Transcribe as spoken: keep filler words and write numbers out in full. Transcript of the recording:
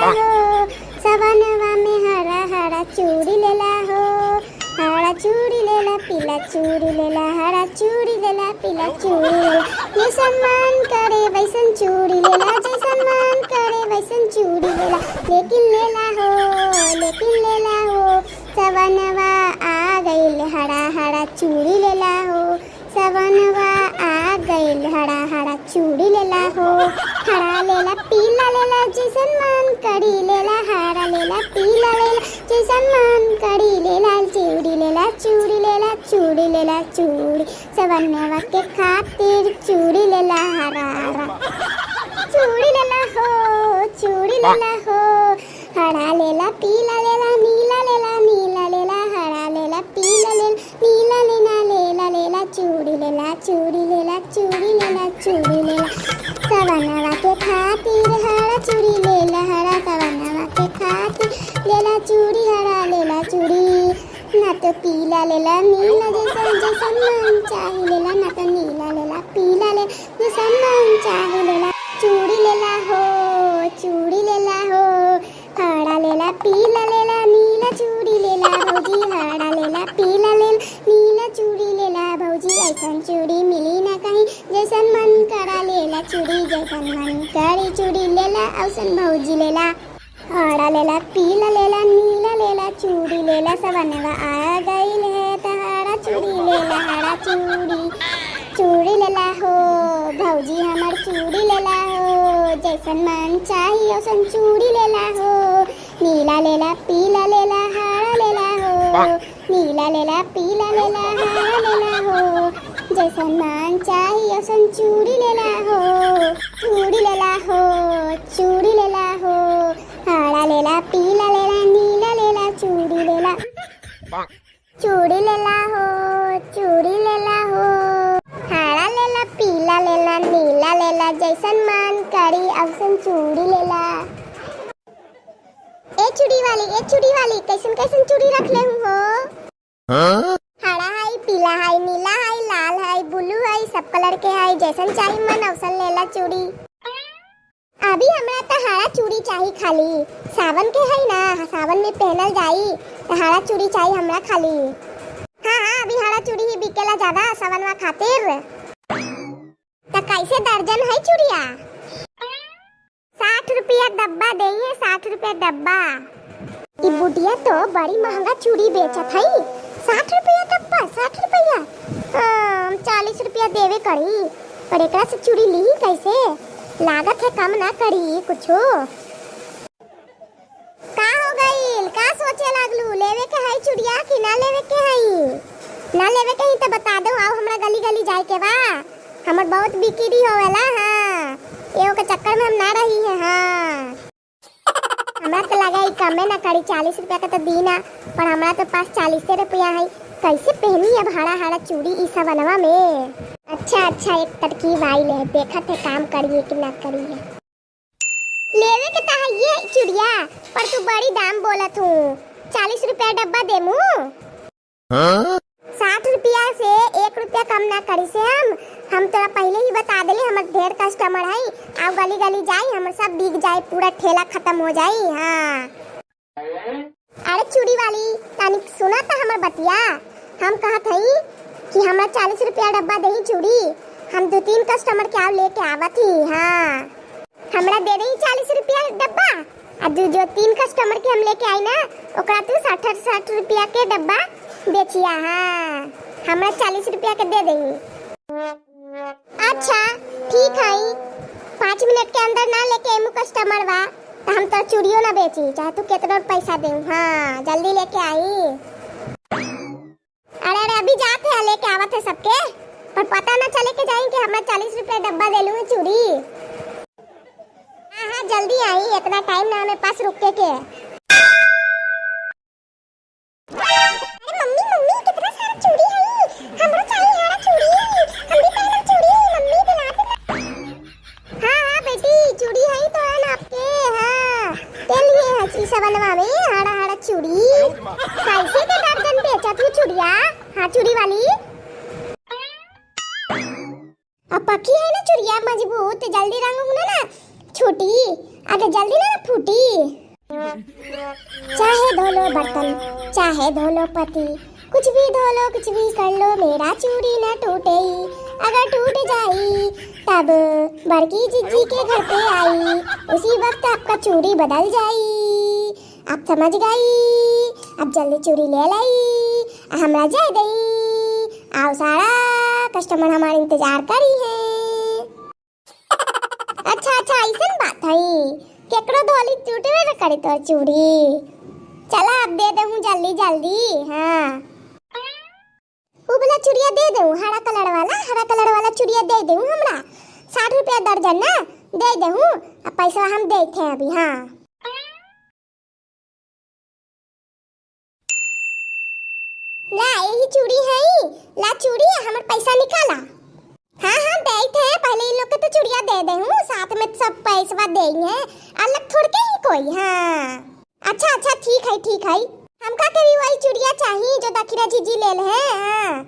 हो, सवनवा में हरा हरा चूड़ी लेला हो, हरा चूड़ी लेला, पीला चूड़ी लेला, हरा चूड़ी लेला, पीला चूड़ी लेला। जैसन मन करे वैसन चूड़ी लेला, जैसन मन करे वैसन चूड़ी लेला। लेकिन लेला हो, लेकिन लेला हो, सवनवा आ गइल, हरा हरा चूड़ी लेला हो, सवनवा आ गइल, हरा हरा चूड़ी लेला हो। हरा लेला, पीला लेला, जैसन मन करी लेला। हरा लेला, पीला लेला, जैसन मन करी लेला। चूड़ी लेला, चूड़ी लेला, चूड़ी लेला, चूड़ी। सवनवा के खातिर चूड़ी लेला, हरा हरा। चूड़ी लेला हो, चूड़ी लेला हो। हरा लेला, पीला लेला, नीला लेला, नीला लेला। हरा लेला, पीला लेला, नीला लेला, लेला लेला। चूड़ी लेला, चूड़ी लेला, चूड़ी लेला, चूड़ी लेला। सवनवा के खातिर हरा चूड़ी लेला, हरा। सवनवा के खातिर लेला चूड़ी, हरा लेला चूड़ी। ना तो पीला लेला, नीला, जैसन जैसन मन चाही लेला। ना तो नीला लेला, पीला लेला, जैसन मन चाही लेला। चूड़ी लेला हो, चूड़ी लेला हो। हरा लेला, पीला लेला, नीला चूड़ी लेला भौजी। हरा लेला, पीला लेला, नीला चूड़ी लेला भौजी। ऐसन चूड़ी मिली ना कहीं, जैसन मन करा लेला चूड़ी। जैसन मन करे चूड़ी लेला, औसन भौजी लेला। हरा लेला, पीला लेला, नीला लेला, चूड़ी लेला। सवनवा आ गइल है त हरा चूड़ी लेला, हरा चूड़ी। चूड़ी लेला हो भौजी, हमर चूड़ी लेला हो। जैसन मन चाही औसन चूड़ी लेला हो। नीला लेला, पीला लेला, हरा लेला हो। नीला लेला, पीला लेला, हरा लेला हो। जैसन मन चाही औसन चूड़ी लेला हो। चूड़ी लेला हो, चूड़ी लेला हो। हरा लेला, पीला लेला, नीला लेला, चूड़ी लेला। चूड़ी लेला हो, चूड़ी लेला हो। हरा लेला, पीला लेला, नीला लेला, जैसन मन करी औसन चूड़ी लेला। ए चूड़ी वाली, ए चूड़ी वाली, कैसन कैसन चूड़ी रख ले हूँ हो? हाँ? हरा है, पीला है, नीला है, लाल है, ब्लू है, सब कलर के है, जैसन चाही मन औसन लेला चूड़ी। अभी हमरा त हरा चूड़ी चाही खाली, सावन के है ना, सावन में पहनल जाई, त हरा चूड़ी चाही हमरा खाली। हाँ, हाँ, अभी हरा चूड़ी ही बिकेला ज्यादा सावनवा खातिर। त कैसे दर्जन है चूड़िया? साठ रुपया डब्बा देइहे, साठ रुपया डब्बा। ई बुढ़िया तो बड़ी महंगा चूड़ी बेचत है, साठ रुपया डब्बा, साठ रुपया। हाँ, हम चालीस रुपया देवे करी, पर एकरा से चूड़ी ली कैसे? लागत है कम ना करी कुछो। का हो गइल, का सोचे लागलू, लेवे के है चूड़िया कि ना लेवे के है? ना लेवे के है त बता दो, आओ हमरा गली गली जाए के बा, हमर बहुत बिक्री होवेला। हाँ, एगो के चक्कर में हम ना रही है। हाँ, हमरा तो लगा ई कमे ना करी, चालीस रुपया का तो दीना, पर हमरा तो पास चालीसे रुपया है, कैसे पहनी अब हरा हरा चूड़ी ई सबनवा में? अच्छा अच्छा, एक तरकीब आइल है, देखत है काम करिए कि ना करिए। लेवे के तो है ये चूड़िया, पर तू बड़ी दाम बोलत हूँ, चालीस रुपया डब्बा देमू। हाँ? साठ रुपया से एक रुपया कम ना करी से हम। हम तोरा पहले ही बता देले, हमर ढेर कस्टमर है, आओ गली गली जाई, हमर सब बिक जाई, पूरा ठेला खत्म हो जाई। हाँ। अरे चूड़ी वाली, तनी सुना त हमर बतिया। हम कहत हई कि हमरा चालीस रुपया डब्बा देही चूड़ी, हम दो तीन कस्टमर के आओ लेके आवत ही। हाँ, हमरा दे देही चालीस रुपया डब्बा, आ दू जो तीन कस्टमर के हम लेके आई ना, ओकरा तू साठ साठ रुपया के डब्बा बेचिया। हाँ, हमरा चालीस रुपया के दे देही। अच्छा, ठीक है, पाँच मिनट के अंदर ना लेके एमू कस्टमर बा, तो हम तो चूड़ियो ना बेची, चाहे तू कितना पैसा दे। हाँ, जल्दी लेके आई। अरे, अरे, अभी जाते हैं, लेके आवत है सबके, पर पता ना चले के जाई कि हमरा चालीस रुपया डब्बा देलू है चूड़ी। हाँ, हाँ, जल्दी आई, इतना टाइम ना हमें पास रुके के। अरे मम्मी, मम्मी, कितना सारा चूड़ी है, हमरो चाहिए हरा चूड़ी, हम भी पहनब चूड़ी, मम्मी दिला दे ना। हाँ, हाँ बेटी, चूड़ी है तो है ना आपके, हाँ, तेल लिए है ई सबनवा में, हरा हरा चूड़ी। कैसे के दर्जन बेचत हूँ चूड़िया? हाँ, चूड़ी वाली। अब पक्की है ना चूड़िया मजबूत, जल्दी रंग हूँ ना, ना, छूटी, अरे जल्दी ना फूटी। चाहे धो लो बर्तन, चाहे धो लो पति, कुछ भी धो लो, कुछ भी कर लो, मेरा चूड़ी न टूटे। अगर टूट जाई, तब बड़की जिज्जी के घर पे आई, उसी वक्त आपका चूड़ी बदल जाई। आप समझ गई? अब जल्दी चूड़ी ले लाई, आ हमरा जाए दई। आओ सारा कस्टमर हमार इंतजार करी है। अच्छा अच्छा, ऐसन बात है, केकरो धोली टूटबे न करे तोर चूड़ी। चला अब दे देहूँ जल्दी जल्दी। हाँ, उ वाला चूड़िया दे देहूँ, हरा कलर वाला, हरा कलर वाला चूड़िया दे देहूँ हमरा, साठ रुपया दर्जन ना दे देहूँ। अब पैसा हम देते हैं अभी। हाँ, ला यही चूड़ी है, ला चूड़ी, हमर पैसा निकाला। हाँ हाँ, देते हैं, पहले इन लोग के तो चूड़िया दे देहूँ, साथ में सब पैसवा देंगे, अलग थोड़ के ही कोई। हाँ, अच्छा अच्छा, ठीक है ठीक है, हमका के भी वही चूड़िया चाहिए जो दखिना जिज्जी ले ले हैं। हाँ,